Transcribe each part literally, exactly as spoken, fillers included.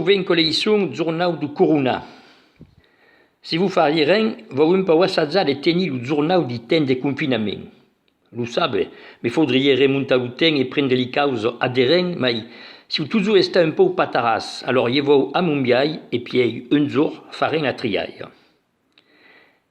Novena leçon, jornau dau Corona. Se vos fariatz ren, vau un pauc assajar de tenir lo jornau dau temps de confinament. Lo sabe, me faudriá remontar lo temps e prendre li causas a de ren, mai siáu totjorn estat un pauc pataràs, alòr ieu vau a mon biais e pièi un jorn farem la triaia.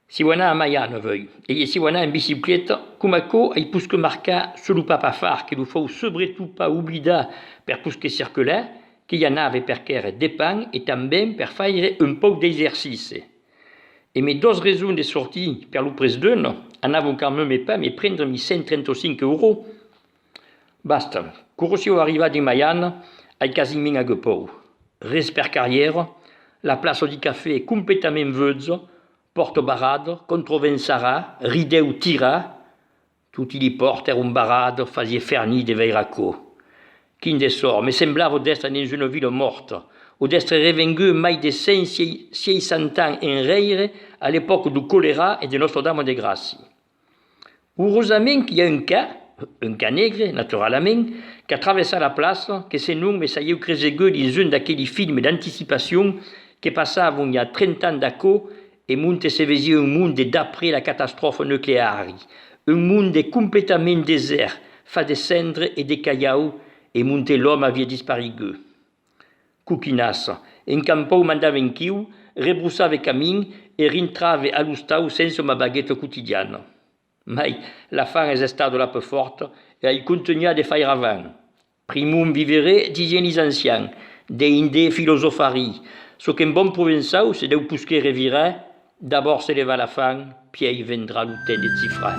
Siáu anat a Malhana, vuei, e siáu anat en bicicleta, coma aquò ai poscut marcar sus lo papafar que lo fau subretot pas oblidar per posquer circular, que i anave per quèrre de pan e tanben per faire un pauc d'exercici. E me doas resons de sortir per lo prètz d'una, anavon quand meme pas me prendre mi cent trenta-cinc euros. Basta, quora siáu arribat en Malhana, ai quasiment agut paur. Res per carrièra, la plaça di cafè completament vueja, pòrtas barradas, contravent sarrat, ridèu tirat, toti li pòrtas èron barradas, fasiá fernir de veire aquò. Quin dessòrt, me semblava d'èstre dins una vila mòrta, o d'èstre revengut mai de cent seissanta ans enrèire, a l'epòca dau colèra e de Nòstra Dama de Gràcia. Urosament qu'i a un cat, un cat negre, naturalament, qu'a traversat la plaça, que senon me sariáu cresegut dins un d'aqueli filmes d'anticipacion que passavon i a trenta ans d'aquò, e monte se vesiá un monde d'après la catastròfa nucleari, un monde completament desèrt, fach de cendre e de calhau, e monte l'òme aviá disparigut. Coquinassa, encara un pauc mandave en quiu, rebrossave camin e rintrave a l'ostau sensa ma bagueta quotidiana. Mai la fam es estada la pus fòrta e ai contunhat de faire avant. Primum vivere, disián lis ancians, deinde philosophari, çò qu'en bon provençau se deu posquer revirar: d'abòrd se leva la fam, pièi vendrà lo temps de chifrar.